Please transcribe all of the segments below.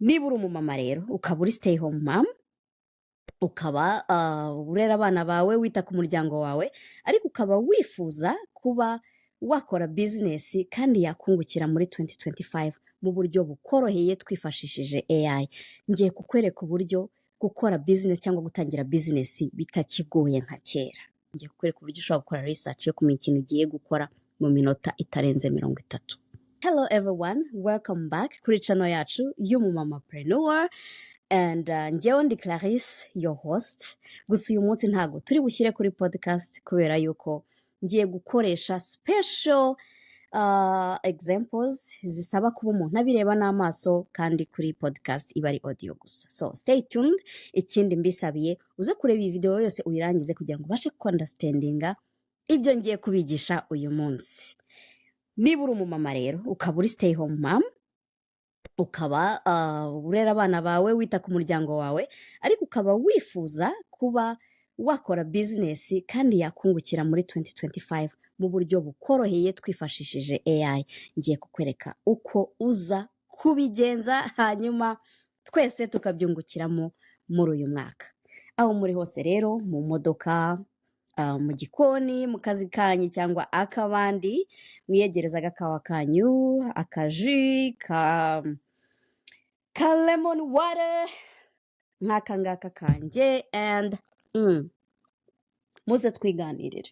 Niba uri umumama rero, ukaba uri stay home mom, ukaba urera abana bawe, wita ku muryango wawe, ariko ukaba wifuza kuba wakora business kandi yakungukira muri 2025 mu buryo bukoroheye twifashishije AI, ngiye kukwereka uburyo gukora business cyangwa gutangira business bitakigoye nka kera. Ngiye kukwereka uburyo ushobora gukora research yo kumenya ikintu ugiye gukora mu minota itarenze 30. Hello everyone, welcome back kuri channel yacu y'Umumamapreneur and njyewe ndi Clarisse, your host. Gusa uyu munsi ntabwo turi bushyire kuri podcast kubera yuko ngiye gukoresha special examples zisaba kuba umuntu abireba n'amaso, kandi kuri podcast iba ari audio gusa. So stay tuned. Ikindi mbisabiye, uze kureba iyi video yose uyirangize kugira ngo ubashe understandinga ibyo ngiye kubigisha uyu munsi. Niba uri umumama rero, ukaba uri stay home mom, ukaba urera abana bawe, wita ku muryango wawe, ariko ukaba wifuza kuba wakora business kandi yakungukira muri 2025 mu buryo bukoroheye twifashishije AI, ngiye kukwereka uko uza kubigenza, hanyuma twese tukabyungukiramo muri uyu mwaka. Aho muri hose rero, mu modoka, mu gikoni, mu kazi kanyu cyangwa ak'abandi, mwiyegereza agakawa kanyu, akaji ka lemon water nk'aka ngaka kanjye, and muze twiganirire.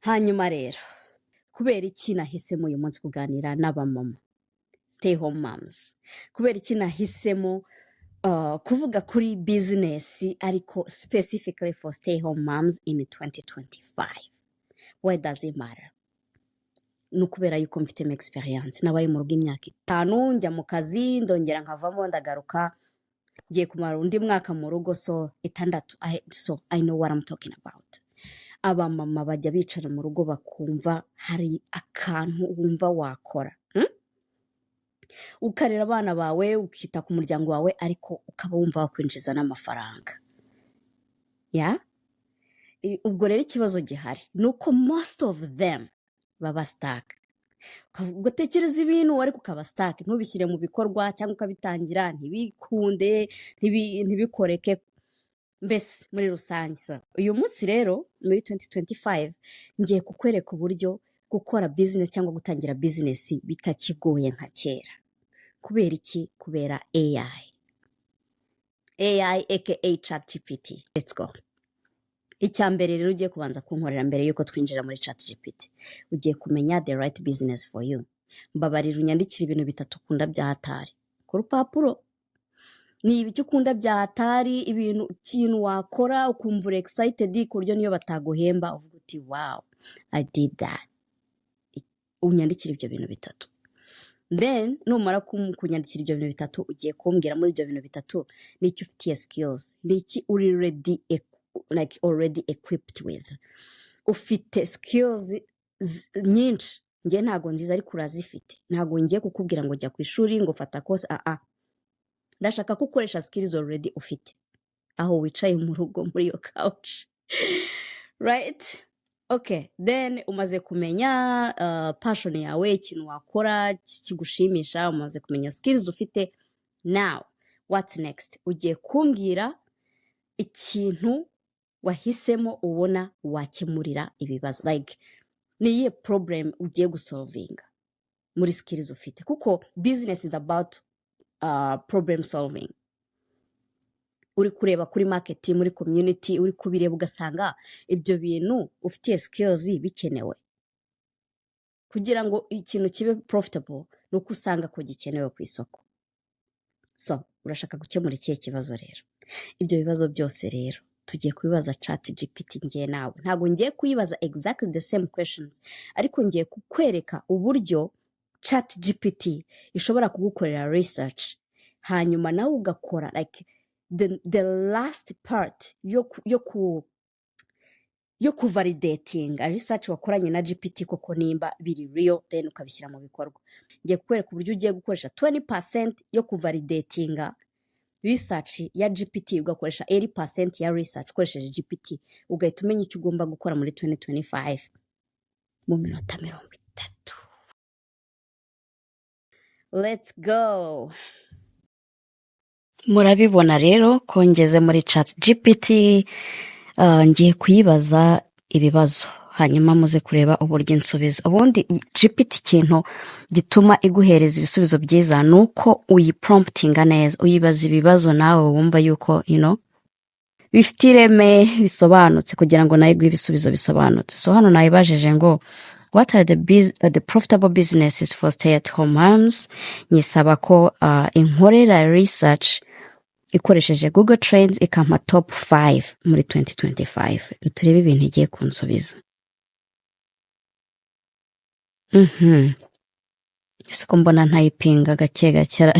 Hanyuma rero, kubera iki nahisemo uyu munsi kuganira n'abamama, stay home moms? Kubera iki nahisemo kuvuga kuri business ariko specifically for stay home moms in 2025? Why does it matter? Ni ukubera yuko mfitemo experience. Nabaye mu rugo imyaka 5, njya mu kazi, ndongera nkavamo, ndagaruka, ngiye kumara undi mwaka mu rugo, so 6. So I know what I'm talking about. Abamama bajya bicara mu rugo bakumva hari akantu wumva wakora, Ukarera abana bawe, ukita ku muryango wawe, ariko ukaba wumva wakwinjiza n'amafaranga ya. Ubwo rero ikibazo gihari ni uko most of them baba stuck. Ugatekereza ibintu ariko ukaba stuck, ntubishyire mu bikorwa, cyangwa ukabitangira ntibikunde, ntibikoreke mbese muri rusange. So, uyu munsi rero muri 2025 ngiye kukwereka uburyo gukora business cyangwa gutangira business bitakigoye nka kera. Kubera iki? Kubera AI, AI aka ChatGPT. Let's go. Icya mbere rero ugiye kubanza kunkorera mbere y'uko twinjira muri ChatGPT, ugiye kumenya the right business for you. Mbabarira unyandikire ibintu bitatu ukunda bya hatari ku rupapuro. Ni ibiki ukunda bya hatari, ibintu, ikintu wakora ukumva uri excited ku buryo niyo bataguhemba uvuga uti: "Wow, I did that." Unyandikire ibyo bintu bitatu. Then numara kunyandikira ibyo bintu bitatu, ugiye kumbwira muri ibyo bintu bitatu ni iki ufitiye skills, ni iki uri ready, like already equipped with. Ufite skills nyinshi, njye ntabwo nziza, ariko urazifite. Ntabwo ngiye kukubwira ngo jya ku ishuri, ngo fata course. Ah ah, ndashaka ko ukoresha skills already ufite aho wicaye mu rugo muri iyo couch, right? Okay, then umaze kumenya passion yawe, ikintu wakora kigushimisha, umaze kumenya skills ufite, now what's next? Ugiye kumbwira ikintu wahisemo ubona wakemurira ibibazo, like ni iyihe problem ugiye gusolvinga muri skills ufite, kuko business is about problem solving. Uri kureba kuri market, muri community, uri kubireba ugasanga ibyo bintu ufitiye skills bikenewe. Kugira ngo ikintu kibe profitable ni uko usanga ko gikenewe ku isoko. So urashaka gukemura ikihe kibazo rero? Ibyo bibazo byose rero tugiye kubibaza ChatGPT. Ngiye nawe, ntabwo ngiye kuyibaza exactly the same questions, ariko ngiye kukwereka uburyo ChatGPT ishobora kugukorera research, hanyuma nawe ugakora like the last part yo kuvalidatinga research wakoranye na GPT koko nimba biri real, then ukabishyira mu bikorwa. Ngiye kukwereka uburyo ugiye gukoresha 20% yo kuvalidatinga research ya GPT, ugakoresha 80% ya research ukoresheje GPT, ugahita umenya icyo ugomba gukora muri 2025 mu minota 30. Let's go. Murabibona rero ko ngeze muri Chat GPT, ngiye kuyibaza ibibazo, hanyuma muze kureba uburyo insubiza. Ubundi GPT, ikintu gituma iguhereza ibisubizo byiza ni uko uyipromptinga neza, uyibaza ibibazo nawe wumva yuko bifite ireme, bisobanutse, kugira ngo nawe iguhe ibisubizo bisobanutse. So hano nayibajije ngo: "What are the profitable businesses for stay at home moms?" Nyisaba ko inkorera research ikoresheje Google Trends, ikampa top 5 muri 2025. Reka turebe ibintu igiye kunsubiza. Ese ko mbona ntayipinga gake gake?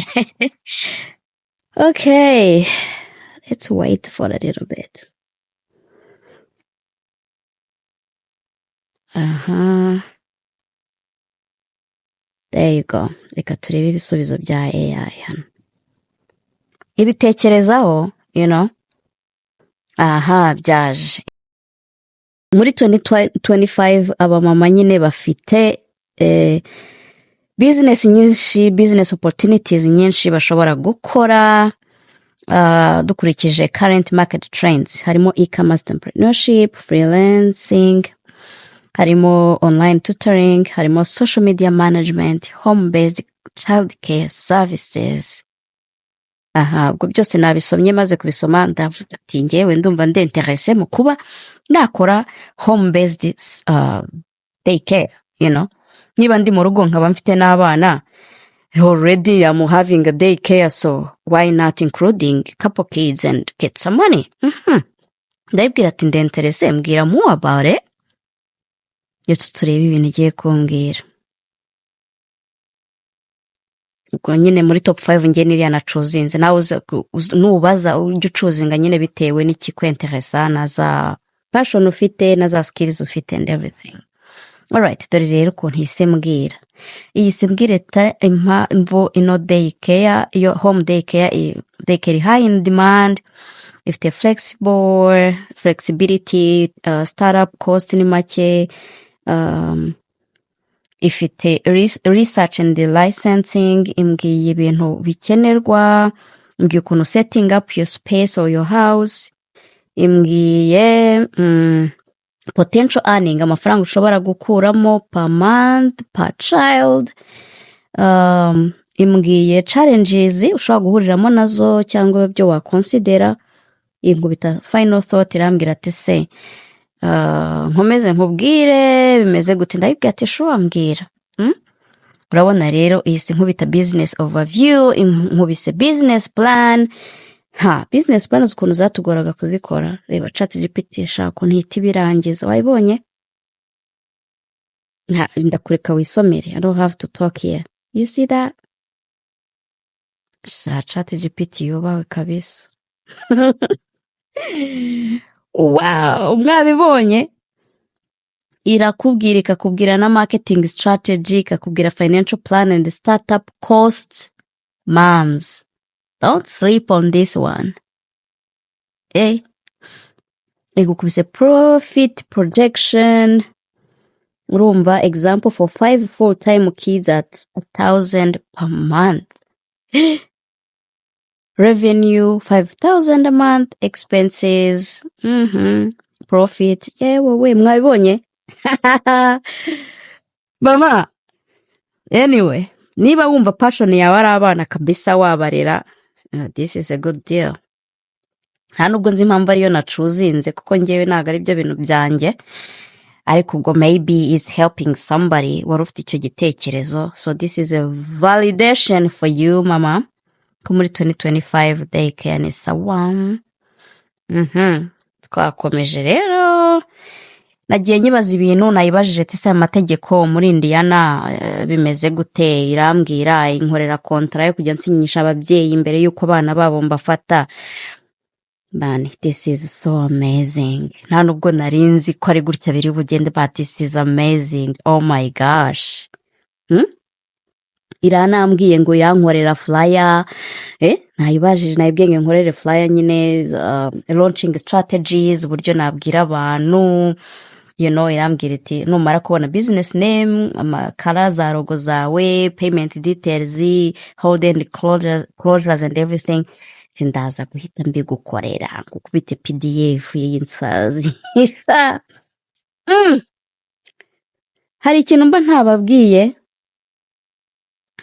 Okay, let's wait for a little bit. Aha, there you go. Reka turebe ibisubizo bya AI hano. Ibitekerezaho. Aha byaje muri 2025. Abamama nyine bafite business nyinshi, business opportunities nyinshi bashobora gukora. Dukurikije current market trends, harimo e-commerce, entrepreneurship, freelancing, harimo online tutoring, harimo social media management, home based child care services. Aha ubwo byose nabisomye. Maze kubisoma ndavuga ati: "Ngewe ndumva ndi intéressé mu kuba nakora home based day care. Niba ndi mu rugo nkaba mfite n'abana, already I'm having a day care, so why not including couple kids and get some money?" Ndabibwira ati: "Ndi intéressé, mbwira more about it." Iyo turebe ibintu igiye kumbwira. Ubwo nyine muri top 5 nge niriya nachoosinze. Nawe nubaza ujye uchoosinga nyine bitewe n'ikikwenteresa na za passion ufite na za skills ufite and everything. Alright, dore rero ukuntu ihise mbwira. Iyi si mbwira ita impamvu ino day care, iyo home day care, day care high in demand, ifite flexibility, startup cost ni make, ifite research and licensing. Imbwiye ibintu bikenerwa, imbwiye ukuntu setting up your space or your house, imbwiye potential earning, amafaranga ushobora gukuramo per month, per child, imbwiye challenges ushobora guhuriramo nazo cyangwa ibyo waconsidera. Inkubita final thought, irambwira ati: "Se nkomeze nkubwire bimeze gute?" Ndayibwira ati: "Sure, mbwira." Urabona rero iyi si nkubita business overview, inkubise business plan. Ha, business plan ukuntu zatugoraga kuzikora, reba Chat GPT shaka ukuntu ihita ibirangiza. Wayibonye? Ndakureka wisomere, I don't have to talk here. You see that? Sha, Chat GPT yubahwe kabisa. Wow, mwabibonye? Irakubwira, ikakubwira na marketing strategy, ikakubwira financial plan and startup costs. Moms, don't sleep on this one. Igukubise profit projection. Urumva, example for five full time kids at 1,000 per month, revenue 5,000 a month, expenses, profit. Yewe we, mwabibonye mama? Anyway, niba wumva passion yawe ari abana kabisa, wabarera, this is a good deal. Nta nubwo nzi impamvu ariyo nachoosinze, kuko ngewe ntabwo ari byo bintu byanjye, ariko ubwo maybe is helping somebody wari ufite icyo gitekerezo. So this is a validation for you, mama, ko muri 2025 daycare ni sawa. Twakomeje rero, nagiye nyibaza ibintu. Nayibajije ati: "Ese aya mategeko muri Indiana bimeze gute?" Irambwira, inkorera contrat yo kujya nsinyisha ababyeyi mbere y'uko abana babo mbafata. Man, this is so amazing. Nta nubwo nari nzi ko ari gutya biri bugende, but this is amazing. Oh my gosh! Iranambwiye ngo yankorera flyer. Nayibajije, nayibwiye ngo nkorere flyer nyine, launching strategies, uburyo nabwira abantu. Irambwira iti numara kubona business name, amakara za logo zawe, payment details, hold and closures and everything, ati ndaza guhita mbigukorera ngukubite PDF y'insazi. Hari ikintu mba ntababwiye.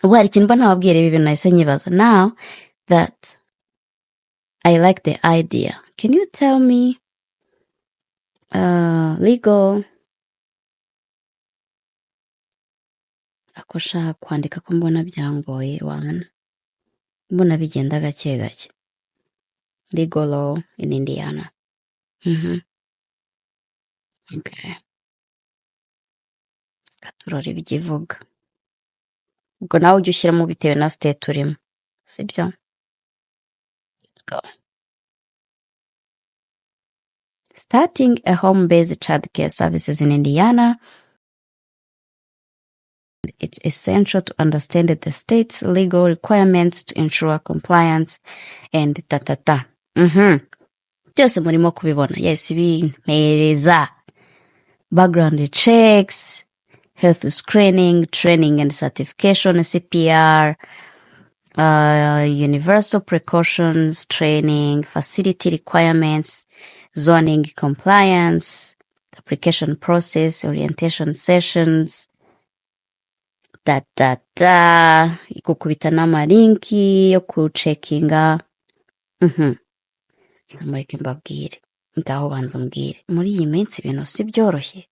Ubu hari ikintu mba ntababwiye. Reba ibintu nahise nyibaza. Now that I like the idea, can you tell me legal ako shaka kwandika ko mbona byangoye wana, mbona bigenda gake gake. Legal law in Indiana. Okay, katurore ibyo ivuga. Ubwo nawe ujye ushyiramo bitewe na state urimo, sibyo? Let's go. Starting a home-based childcare services in Indiana, it's essential to understand the state's legal requirements to ensure compliance and ta ta ta. Byose murimo kubibona. Yes, bimpereza background checks, health screening, training and certification, CPR, universal precautions training, facility requirements, zoning compliance, application process, orientation sessions, da da da, gukubita n'amalinki yo kucekinga. Mureke mbabwire, ngaho banza mbwire, muri iyi minsi ibintu si byoroshye.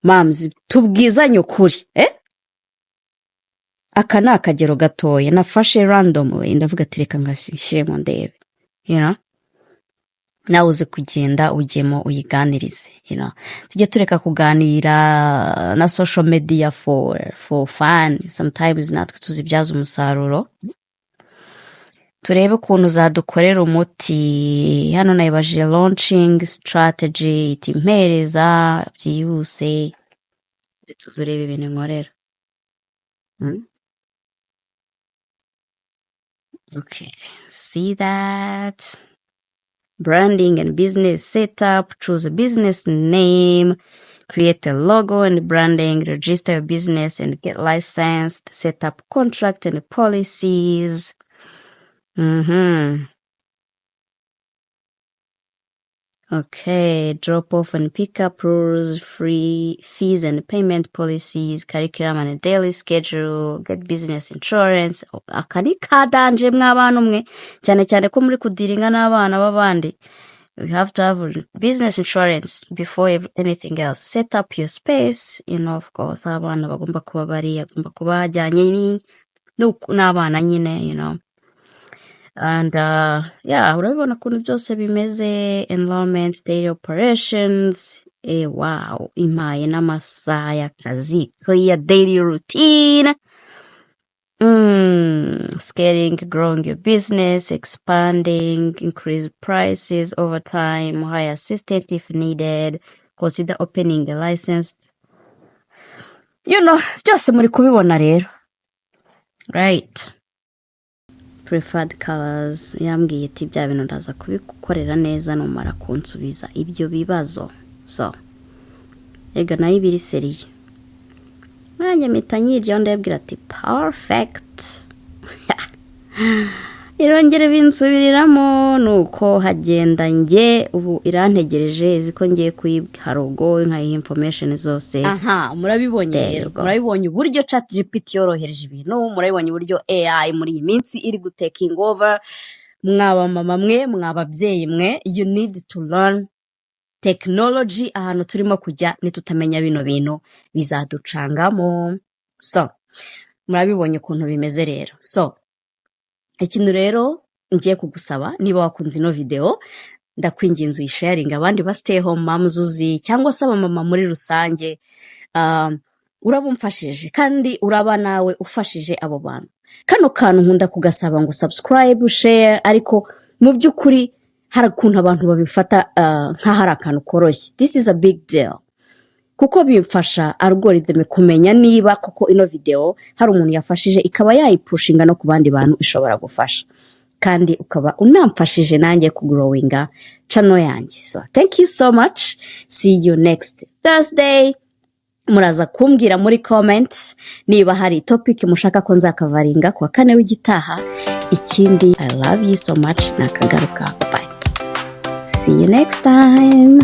Moms, tubwizanye ukuri, eh? Aka ni akagero gatoya nafashe randomly, ndavuga ati reka ngashyiremo ndebe. Nawe uze kugenda ujyemo uyiganirize. Tujye tureka kuganira na social media for fun. Sometimes natwe tuzibyaza umusaruro, turebe ukuntu zadukorera umuti. Hano nayibajije launching strategy, iti mpereza byihuse. Tuze urebe ibintu nkorera. Okay, see that? Branding and business setup, choose a business name, create a logo and branding, register your business and get licensed, set up contract and policies. Okay, drop off and pick up rules, free fees and payment policies, curriculum and daily schedule, get business insurance. Aka ni kadanje mw'abana umwe, cyane cyane ko muri kudealinga n'abana b'abandi. You have to have business insurance before anything else. Set up your space, of course, aho abana bagomba kuba bari, agomba kuba hajyanye n'abana nyine. And yeah, urabibona ukuntu byose bimeze, enrollment, daily operations, wow, impaye n'amasaha y'akazi, clear daily routine, scaling, growing your business, expanding, increase prices over time, hire assistant if needed, consider opening a license. Byose muri kubibona rero. Right. Preferred colors, yambwiye iti bya bintu ndaza kubigukorera neza numara kunsubiza ibyo bibazo. So, ega nayo ibiri sérieux. Nanjye mpita nyiryaho, ndabwira ati perfect. Irongera ibinsubiriramo, nuko hagenda njye ubu irantegereje, izi ko ngiye kuyiha logo, nkayiha information zose. Aha murabibonye rero. There you go. Murabibonye uburyo Chat GPT yorohereje ibintu, murabibonye uburyo AI muri iyi minsi iri gutakinga over. Mwaba mama mwe, mwaba ababyeyi mwe, you need to learn technology. Ahantu turimo kujya, nitutamenya bino bintu bizaducangamo. So murabibonye ukuntu bimeze rero. So ikintu rero ngiye kugusaba, niba wakunze ino video, ndakwinginze uyisharinga abandi ba stay home moms uzi cyangwa se abamama muri rusange. Uraba umfashije kandi uraba nawe ufashije abo bantu. Kano kantu nkunda kugasaba ngo subscribe, share, ariko mu by'ukuri hari ukuntu abantu babifata nk'aho ari akantu koroshye. This is a big deal, kuko bimfasha algorithm kumenya niba koko ino video hari umuntu yafashije, ikaba yayipushinga no ku bandi bantu ishobora gufasha. Kandi ukaba unamfashije nanjye kugrowinga channel yanjye. So thank you so much, see you next Thursday. Muraza kumbwira muri comments niba hari topic mushaka ko nzacoveringa ku wa kane w'igitaha. Ikindi, I love you so much. Nakagaruka, bye, see you next time.